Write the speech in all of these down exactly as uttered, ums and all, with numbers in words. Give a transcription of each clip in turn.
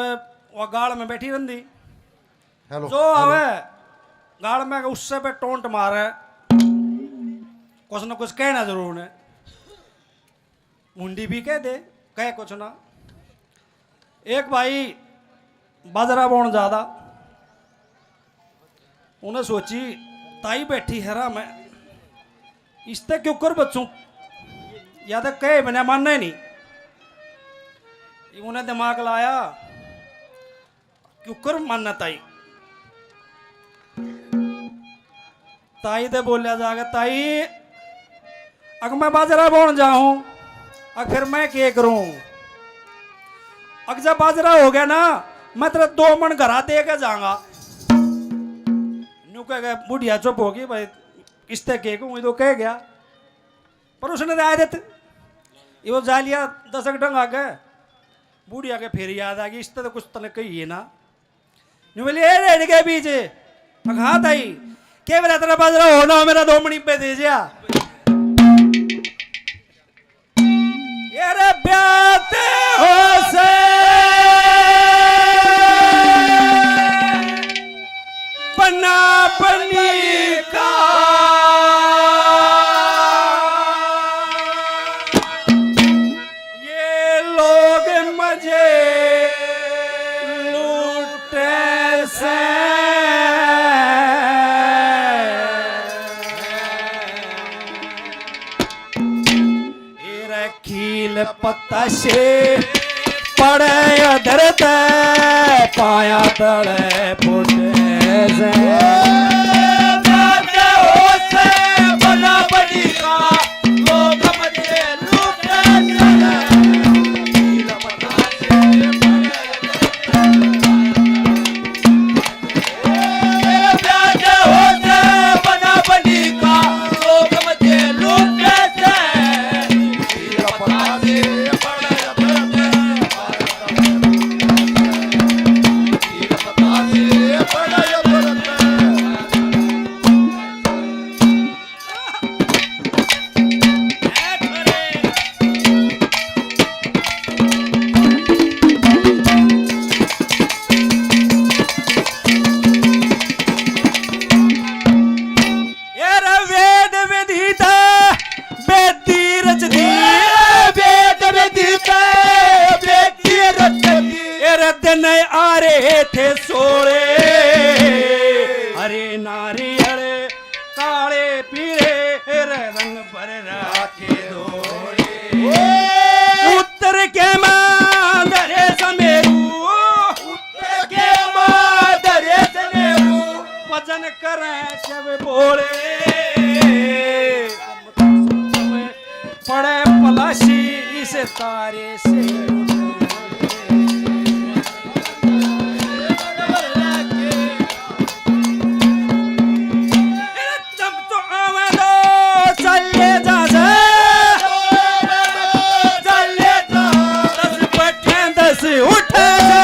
वो गाल में बैठी रहंदी। हेलो, जो हेलो। आवे गाल में, उससे पे टोंट मारे, कुछ ना कुछ कहना जरूर ने। मुंडी भी कह दे, कहे कुछ ना। एक भाई बाजरा बोण ज्यादा, उन्हें सोची, ताई बैठी है रा, मैं इसते क्यों कर बचूं, या तो कहे बिना मानना ही नहीं। उन्हें दिमाग लाया, क्यों कर मानना ताई। ताई ते बोल्या जाके, ताई, अग मैं बाजरा बोण जाऊं, अग फिर मैं के करूं? अग जब बाजरा हो गया ना, मैं तेरे दो मण घरा दे के जाऊंगा। न्यू कह के बुढ़िया चुप होगी, भाई, इसते के कहूं, ये तो कह गया। पर उसने तो आदत, ये वो जा लिया दसक डंग आगे, बुढ़िया के फिर याद आ गई, इसते तो कुछ तने कही है ना। न्यू बोली, "ए रेड़ के बीज, अघा ताई, के मेरा तेरा बाजरा हो ना हो, मेरा दो मणी पे दे जा।" ये रे ब्याह ते हो से बना बनी का, ये लोग मजे लूटे से। ए रे खील पत्ता से पड़े अधर ते, पाया तले फुटे से। ए रे वेद विधि ते बेदी रच दी। ए रे वेद विधि ते बेदी रच दी। ए रे दिन आ रहे थे सोले, हरे नारियल काले पीले, ए रे रंग भर राखे धोले। उत्तर के मां धरे समेरू, उत्तर के मां धरे समेरू, भजन करें शिव भोले। पड़े पलाशी इस तारे से। चमचो आवे दो, चले जा से। चले जा। दस बैठे, दस उठे से।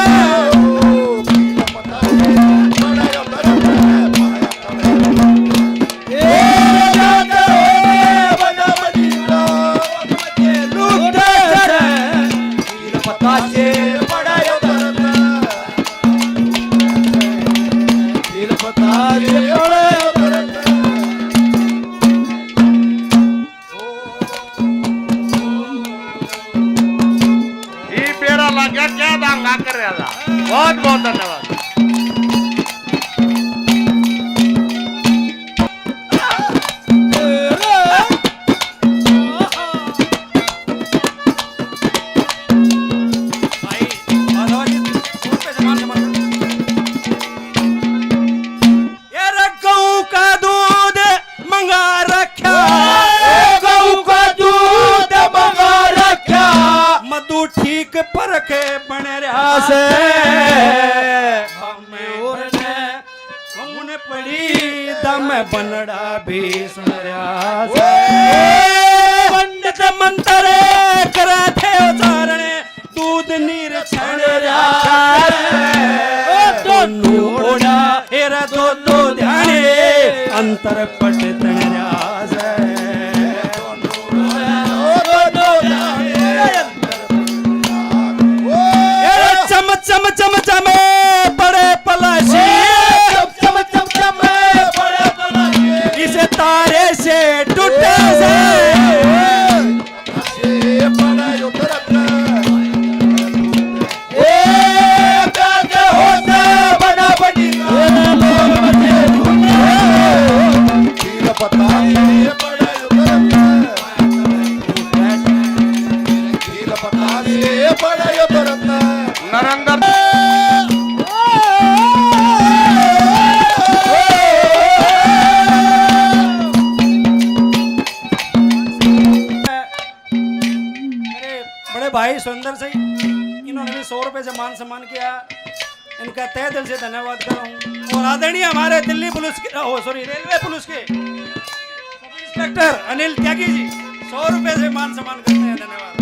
ई बेरा लग गया, क्या दांगा कर रहा था। बहुत बहुत धन्यवाद। भाई, माधवा जी, उन पे सामान जमा कर। ये रे गऊ का दूध मंगा रख्या। ए, गऊ का दूध मंगा रख्या। मधु ठीक परखे बन रहा से। हम और ने सुन पड़ी दम बनड़ा भी सुन रहा से। पंडित मंत्र करे थे उच्चारण, दूध नीर छण रहा है। ओ दोनों ओड़ा, एरा दोनों ध्याने, अंतर पट तण रहा है। एरा चम चम चम मेरे बड़े भाई सुंदर सिंह, इन्होंने भी सौ रुपए से मान सम्मान किया, इनका तहे दिल से धन्यवाद कर रहा हूँ। और आदरणीय हमारे दिल्ली पुलिस के, ओ सॉरी, रेलवे पुलिस के सब इंस्पेक्टर अनिल त्यागी जी, सौ रुपए से मान सम्मान करते हैं। धन्यवाद।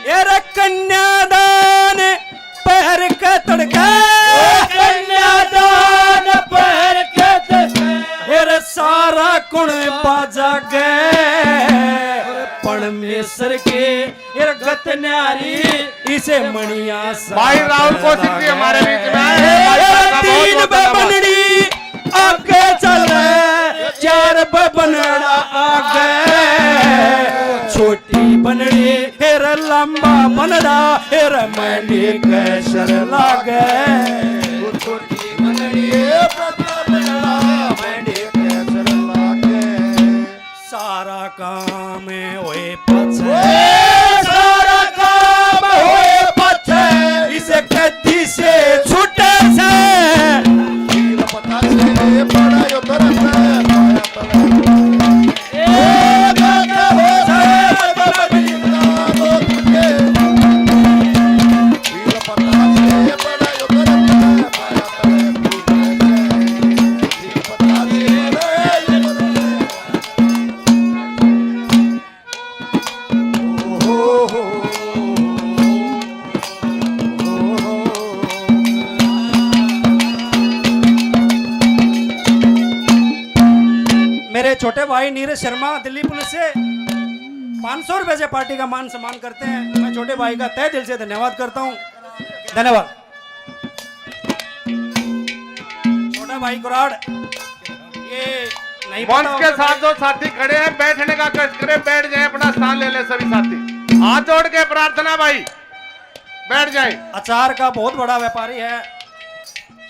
यार कन्यादान पहर के तड़के, कन्यादान पहर के तड़के, यार सारा कुण पा जागे, परमेश्वर के यार गत न्यारी इसे मणिया सा भाई राहुल कौशिक जी हमारे बीच में आए हैं। भाई साहब का बहुत बहुत धन्यवाद। तीन पे बनड़ी आगे चले, चार पे बनड़ा आगे, छोटी बनड़ी हेर लंबा बनड़ा हेर मैंने कैसर लागे। छोटी बनड़ी लंबा बनड़ा मैंने कैसर लागे। सारा काम होए पाछे। ओ, सारा काम होए पाछे। इसे कदी से छूटे से। ढील पता से पड़ा यो तरफ है, पाया तले। ए, दादा हो से, बाबा जी, दादा हो तुझे। ढील पता से पड़ा यो तरफ है, पाया तले। ढील पता से पड़ा यो तरफ है। मेरे छोटे भाई नीरज शर्मा दिल्ली पुलिस से पाँच सौ रुपए से पार्टी का मान सम्मान करते हैं। मैं छोटे भाई का तहे दिल से धन्यवाद करता हूँ। धन्यवाद। छोटा भाई कुराड़, ये नहीं पता मंच के होगा साथ भाई। जो साथी खड़े हैं, बैठने का कष्ट करें, बैठ जाएं, अपना स्थान ले लें सभी साथी। हाथ जोड़ के प्रार्थना भाई, बैठ जाएं। अचार का बहुत बड़ा व्यापारी है,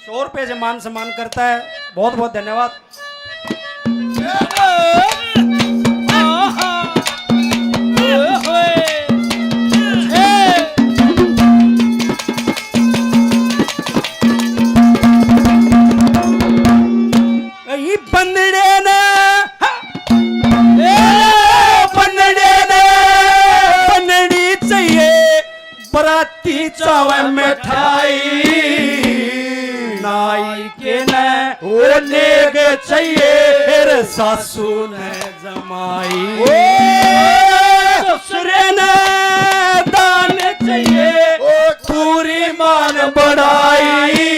सौ रुपए से मान सम्मान करता है। बहुत बहुत धन्यवाद। ई बंदड़े ने, ए, बंदड़े ने बननी चाहिए, बराती चावे मिठाई। नाई के ने ओ नेग चाहिए, फिर सासू ने जमाई। ओ ससुरे ने दान चाहिए, ओ पूरी मान बढ़ाई।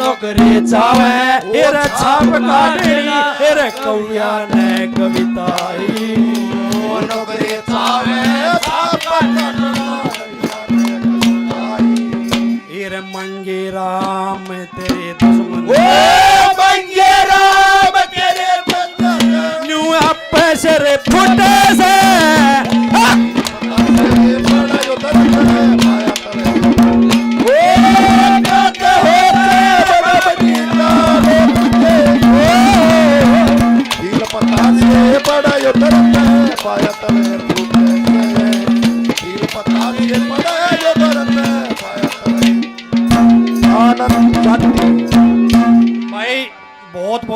नौकरी चावे, हेर छाप काटनी, हेर कविया ने कविताई। ओ नौकरी चावे, छाप काटनी। हेर मंगे राम तेरे दुश्मन। ओ मंगे राम तेरे दुश्मन। न्यू आपे सिर फुटे से।